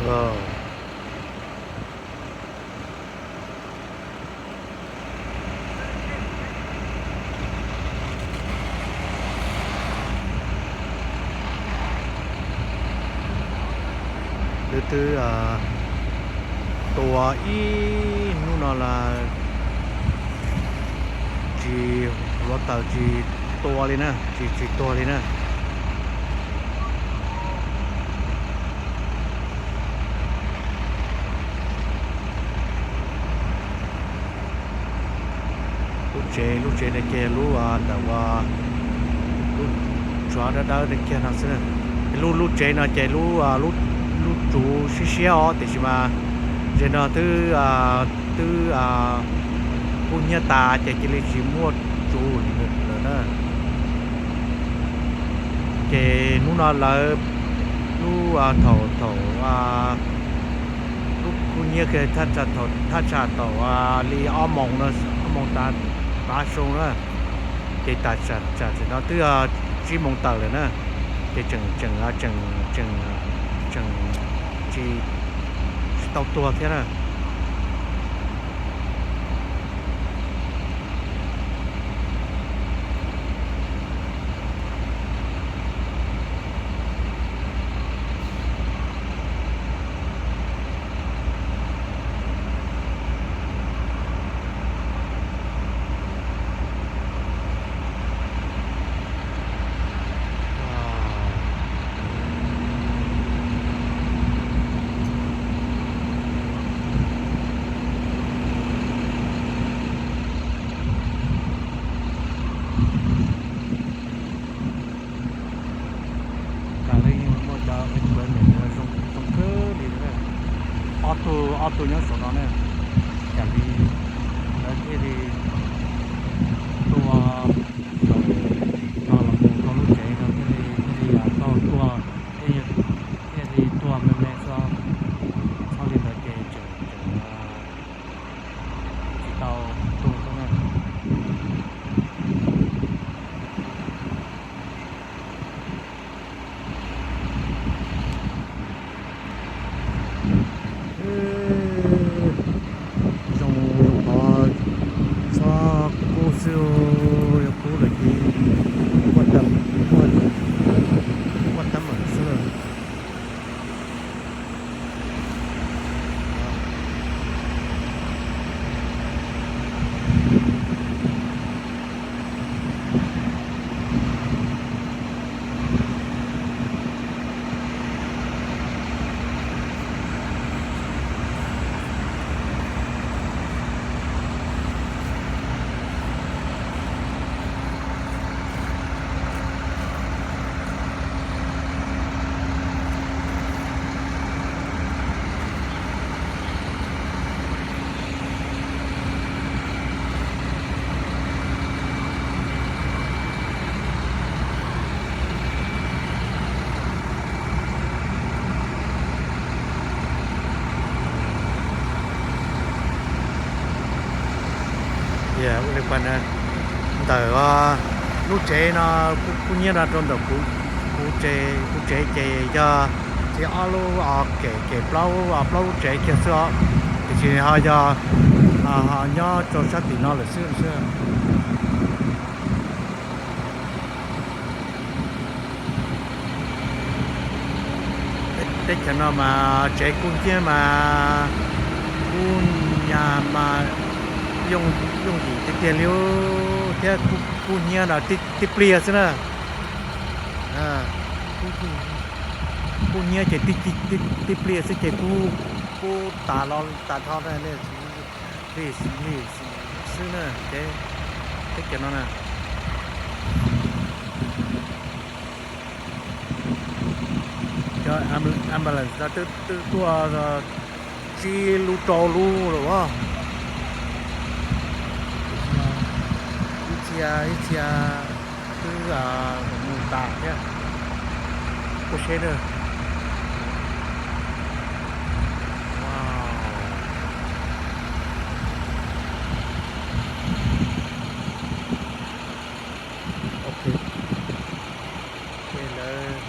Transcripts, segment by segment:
Lawv twb tua ib hnub no los tsis, hluav taws tsis tua li na, tsis, tsis tuag li na. Lub tsev, lub tsev no ces lub ntawm uas lub tshuav dawb dawb kiag no xwb. Lub, lub tsev no ces lub, lub tsuv siab siab os, tiam sis mas ze no twb, twb kub hnyiab tas ces cia li tsis muaj tsuv lawm na. Ces hnub no lawv lub, thaum, thaum lub kub hnyiab kiag thaj tsam thaum li ob moos no, ob moos tav, tav su na, ces tam, tam sim no twb yog tsib moos tawm lawm na, ces tseem, tseem, tseem, tseem tsis, tsis tau tuag thiab na. Kam li muaj cov peb kuv me zoo, zoo kawg li. Ob tug, ob tug nyob saum no ne, kam li lawv thiaj li tua, no los mus rau lub tsev no thiaj li, thiaj li tau tuag, thiaj li tuag me me xwb. Txhob li ntawd ces tseem, tseem tsis tau tuag xwb na. Zoo, zoo qhov txhob kub xwb, yog kub lawm ces muaj teeb meem xwb lawm. Ua li pas ntawm lub tsev no, kub hnyiab no rau ntawm kuv, kuv tsev, kuv tsev ces yog txij ob lub, kem, kem plaub, plaub lub tsev kiag xwb os, tiam sis ho yog, ho nyob rau sab tim no lawm xwb xwb. Teb chaws no mas tsev kub hnyiab mas kub nyag mas yooj yim tiag tiag li thiab, kub hnyiab no tib pliag xwb na. Kub hnyiab ces tib pliag xwb ces kub, kub tas los tas dhau li, li xwb na. Teb chaws no na, cov ambulance no twb tuaj tsib lub rau lub lawm as. Ib txhia, ib txhia twb mus tas thiab. Tuaj seb na. Ok, lawv,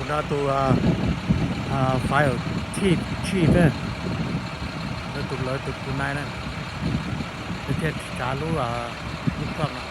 Nrog tus fire chief, chief, tus lawv tus tus nai na, nws thiaj tsav lub, lub truck no.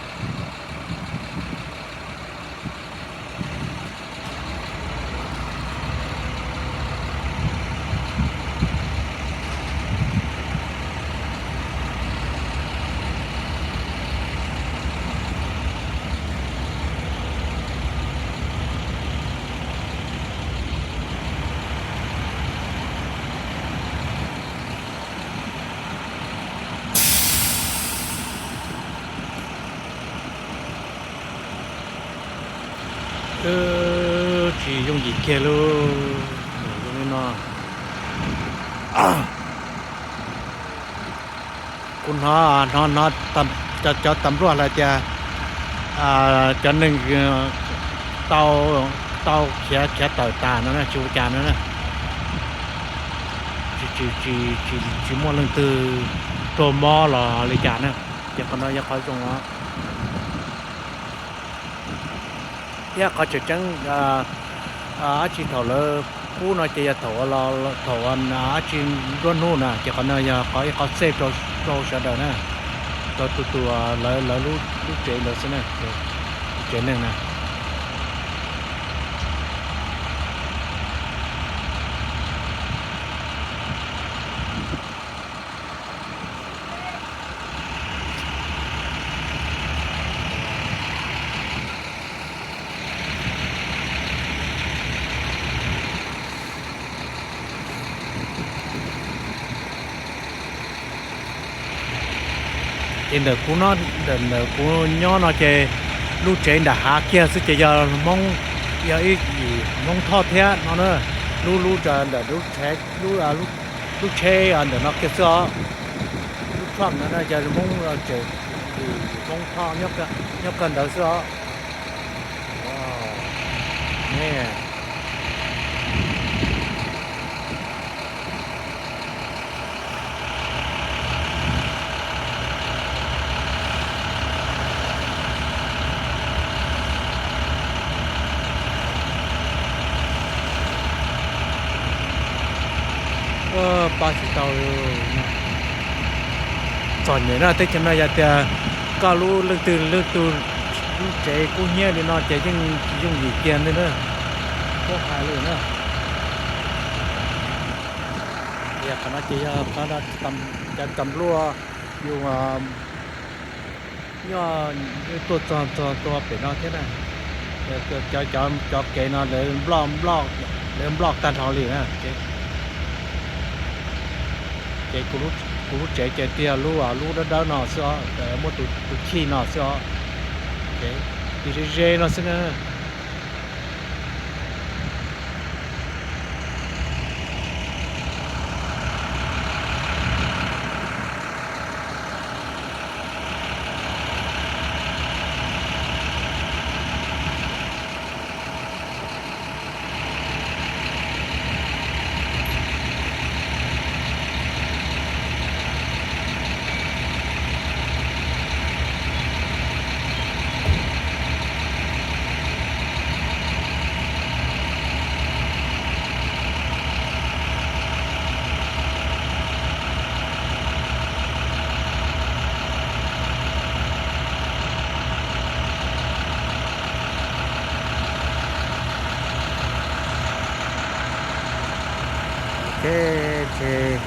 Wb tsis yooj yim kiag lauj, zoo li no. Kuv hnov, hnov, hnov cov, cov tas npluaj hais tias cov neeg tau, tau khiav, khiav tawm tas no na, tsis ua cas no na. Tsis, tsis, tsis, tsis muaj leej twg raug mob los li cas na. Ces qhov no yog qhov zoo os. Thiab qhov tseem ceeb, dab tsi thaum lawv pub no ces yog thaum, thaum dab tsi nruab hnub na, ces qhov no yog qhov ib qhov xej rau, rau sawv daws na, rau tus, tus lawv, lawv lub tsev ntawd xwb na, tsev neeg na. Ces ntawm kuv no, ntawm, ntawm kuv nyob no ces lub tsev nram hav kiag xwb ces yog Hmoob, yog ib yim Hmoob Thoj thiab no na. Lub, lub ntawm lub tsheb, lub, lub tsheb ntawm no kiag xwb os. Lub truck no na yog Hmoob, tsev, yim Hmoob Thoj nyob kawg ntawd xwb os. Pab tsis tau. Txom nyem na, teb chaws no yog tias koj lub, leej twg leej twg lub tsev kub hnyiab li no ces yeej tsis yooj yim kiag li na. Kuv hais li na. Qhov no ces yog cov tas npluaj yus nyob, tuaj txog, txog tua pem no thiab na. Cov, cov kev no lawv nploj, lawv nploj tag nrho li na. Ces kuv lub tsev ces tiag lub, lub dawb dawb no xwb os, muaj tus chij no xwb os. Ces ze ze no xwb na. Ok, ces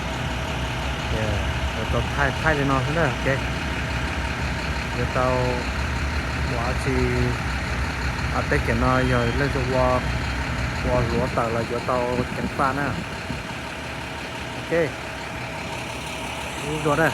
yuav tau thaij, thaij li no xwb na. Ok, yuav tau ua tsi, teb chaws no yog leej twg ua, ua hluav taws los yuav tau ceev faj na. Ok, ib zaug na.